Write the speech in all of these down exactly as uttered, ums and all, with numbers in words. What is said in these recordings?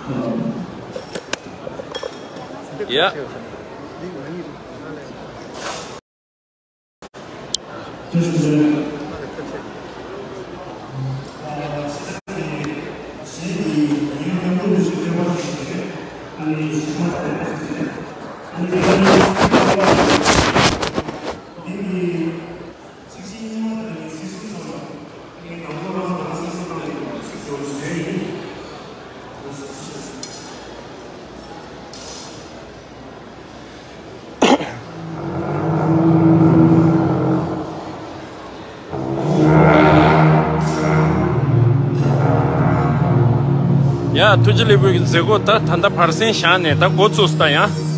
ཡ། ཡ། ཐུགས་རྗེ་ལེགས་འབུལ་གྱི་མཛད་སྒོ་ད་ད་ལྟ་བར་གསེང་བཞག་ནས་ད་འགོ་བཙུགས་སོང་ད་ཡ།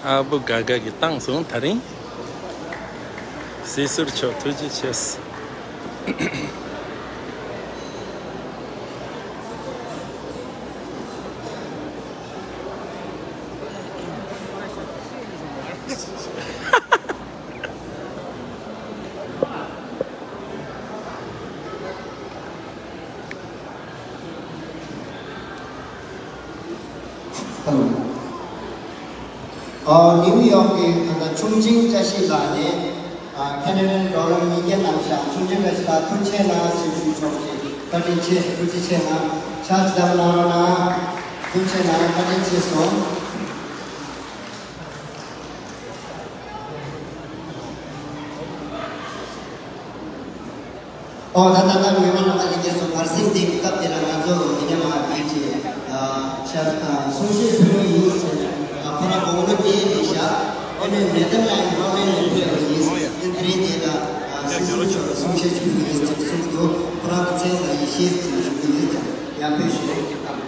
ཨ་བུ་དགའ་དགའ་གིས་བཏང་སོང་། ད་རིང་སྲིད་ཟུར་མཆོག་ཐུགས་རྗེ་ཆེ། ཧེ་ལོ། ཨ། ནིའུ་ཡོག་གི་ད་ལྟ་ཁྲུང་ཆིང་བཀྲ་ཤིས་ལགས་ནས། ཨ། ཁེ་ན་ཌའི་ཌོ་ལར་ཉིས་བརྒྱ་གནང་ཤག་ཁྲུང་ཆིང་བཀྲ་ཤིས་ལགས་ཐུགས་རྗེ་གནང་། ཅིག་ཞུ་ཆོག་ཅིག་བཀའ་དྲིན་ཆེ། ཐུགས་རྗེ་ཆེ་གནང་། ཕྱག་ཅིག་བརྡབ་གནང་རོགས་གནང་། ཐུགས་རྗེ་ཆེ་གནང་། བཀའ་དྲིན་ཆེ་སོང་། ཨོ། ད་ད་ལྟ་ངོ་མ་ནང་ལ་ལས་ཀྱི་སོ་བར་སེང་དེ་སྐབས་དེ་ལ་ང་ཚོ་མི་ཉམས་པ་དེ་ཅི། ཨ། ཤ། ཨ། གསུང་བཤད་ཕུལ་ཡིན་ཟེར། ཨ། ཁོ་རང་དགུང་ལོ་བརྒྱད་རེད་ཤག་ཨ་ནི་ནེ་ཐར་ལེན་ཌི་ལོན་ཌོན་ནས་ཕེབས་པ་ཡིན། དེ་རིང་དེ་ལ། ཨ། སྲིད་ཟུར་མཆོག་ལ་གསུང་བཤད་ཕུལ་ཡིན་ཟེར་གསུངས་འདུག་ཁོ་རང་གི་མཚན་ལ་ཡེ་ཤེས་ཟེར་ཞུ་གི་ཡོད་ཀྱང་ཡང་ཕེབས་ཞུ་རེ་ཞུ་གི་ཡོད།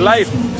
Live.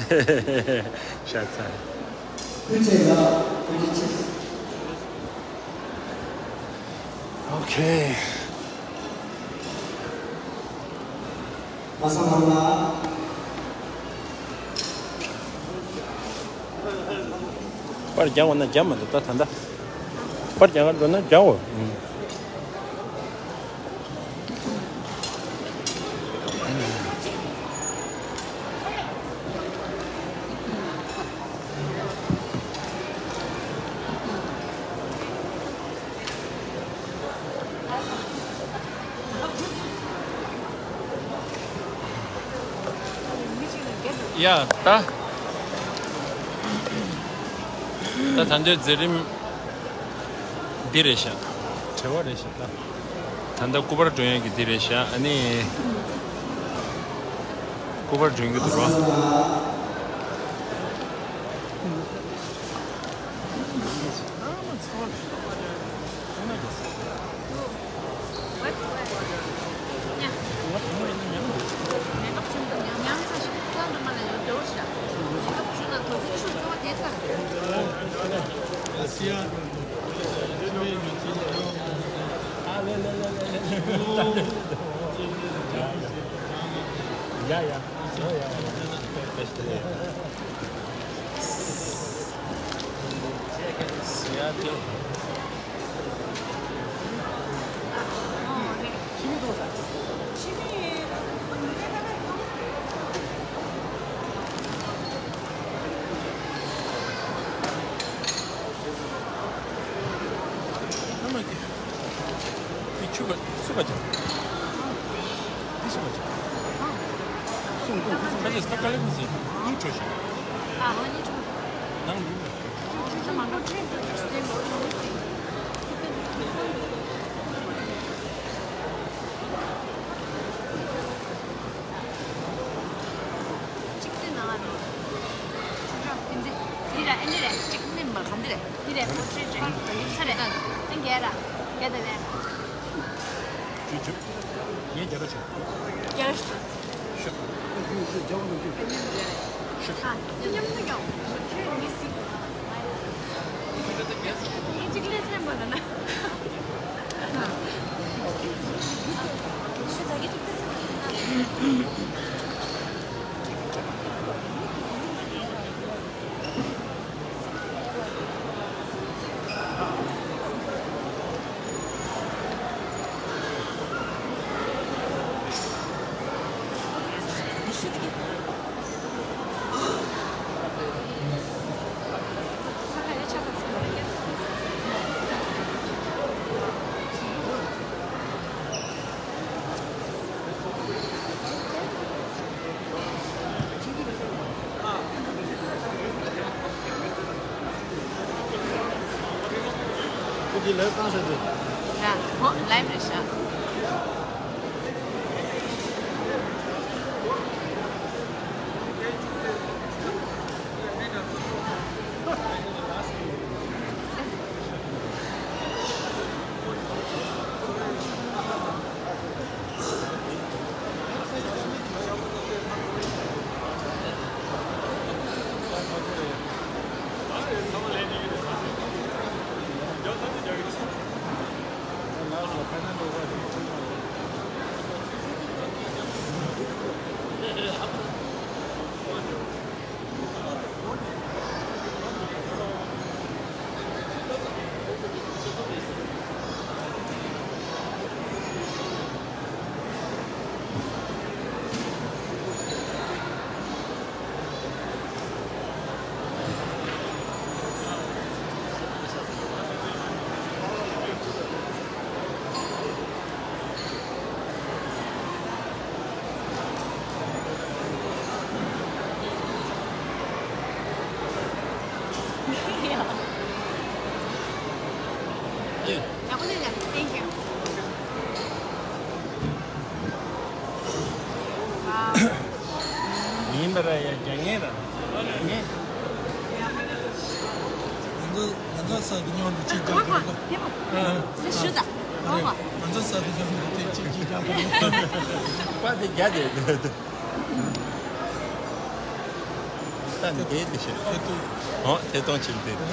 ཤ་ཚ། ཐུགས་རྗེ་ཆེ། ཨོ་ཁེ། མ་སང་ལ། པར་རྒྱག་འོ་ན་རྒྱག་མ་འདུག་ད་ད་ད། པར་རྒྱག་ག་འགྲོ་ན་རྒྱག་འོ། ཨུམ། ཡ་ད། ད་ད་འདོད་མཛད་རིམ་འདི་རེད་ཤག་བྲེལ་བ་རེད་ཤག་ད། ད་ལྟ་སྐུ་པར་སྒྲོན་ཡས་ཀྱི་འདི་རེད་ཤག་ཨ་ནི། སྐུ་པར་སྒྲོན་གྱི་འདུག་རོ། ཡ་ཡ། ཨ་མ་ཀི། འདི་ཆུ་བ་སུ་བ་ཅག་འདི་སུ་བ་ཅག་ཁ་ཅིག་ས་ཀ་ལེ་ཁུ་སི་གཉིས་འཕྲོ་ཞིག་ནང་འདུག་གཅིག་དེ་ནང་རེད། འདི་ར་ཨེ་འདི་རེད། གཅིག་ནི་མ་ག་འདི་རེད། འདི་རེད། པོ་ཊི་རེད། ཚ་རེད། ཨེ་འགས་ར། འགས་དེ་རེད། ཅུ་ཅུ། ངས་རྒྱ་ར་ཆུ། རྒྱ་ར་ཆུ། ཤུ། ཤུ། ཨ། མཉམ་དུ་ཡོང་། ཁྱོད་མི་སྲིད། ངས་གཅིག་ལས་སེམས་པ་ན་ན། ཁོ་འདི་ལའེབ་བཏང་ཤག་འདི། ར། ཧོ་ལའེབ་རེད་ཤག Thank you. Wow. ཡིན་པ་ར་ཡ་རྒྱ་ངན་ར། རྒྱ་ངན། ང་ཚོ་ང་ཚོ་ས་གི་མཉམ་དུ་གཅིག་རྒྱག་དགོས་གོ། ཨ། དེ་ཞུ་ད། ཨ་རེད། ང་ཚོ་ས་གི་མཉམ་དུ་དེ་གཅིག་གཅིག་རྒྱག་དགོས། པ་དེ་རྒྱ་དེ། ད་འདི་དེ་ཤེས། ཨོ་ཐད་གཏོང་བྱེད་དེ།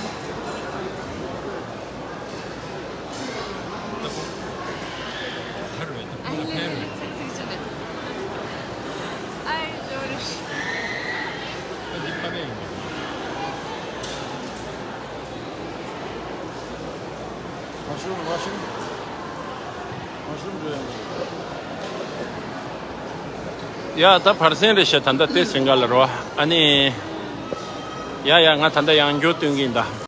ཡ་ད་བར་སེང་རེད་ཤག་ད་ལྟ་དེ་སེང་ག་ལ་རོ། ཨ་ནི། ཡ་ཡ་ང་ད་ལྟ་ཡང་འགྱོ་སྟོན་གྱིན་ད།